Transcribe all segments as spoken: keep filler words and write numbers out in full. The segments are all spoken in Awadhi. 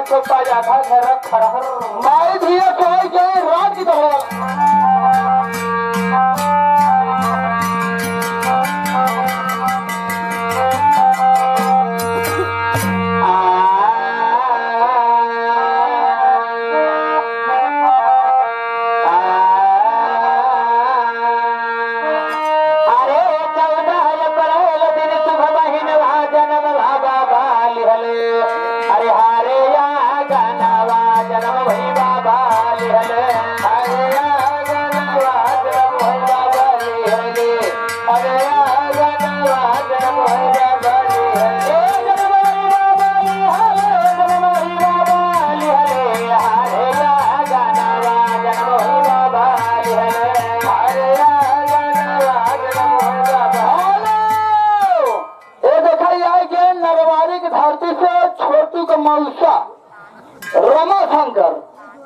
छोटा जाता घर खड़हर। माई धिया सोई के रात की तो हो। अरे चौदह अप्रैल दिन शुभ महीनवा जनमवा बाबा लिहले। अरे हरे या गनवा जनम भई बाबा लिहले। हरे या गनवा जनम भई बाबा लिहले। हरे या गनवा जनम भई बाबा लिहले। जनम भई बाबा लिहले, जनम भई बाबा लिहले। हरे या गनवा जनम भई बाबा लिहले। हरे या गनवा जनम भई बाबा। हेलो। ए देखा, ये आई गए नरवारी की धरती से छोटू का मौसा रमाशंकर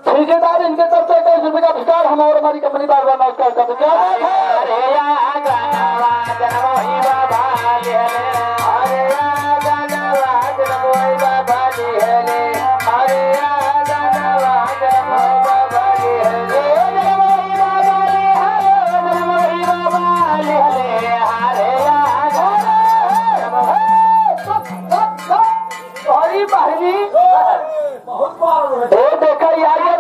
ठेकेदार, इनके तरफ से इक्कीस रुपए का पुरस्कार। हम और हमारी कंपनी बार बार नमस्कार करते हैं। क्या बात है? अरे या गनवा जनम भई बाबा लिहले। अरे या गनवा जनम भई बाबा लिहले। अरे या गनवा जनम भई बाबा लिहले। जनम भई बाबा लिहले, जनम भई बाबा लिहले। अरे या गनवा। अरे बहनी, बहुत बार हो रहा है। ए देखा, ये आई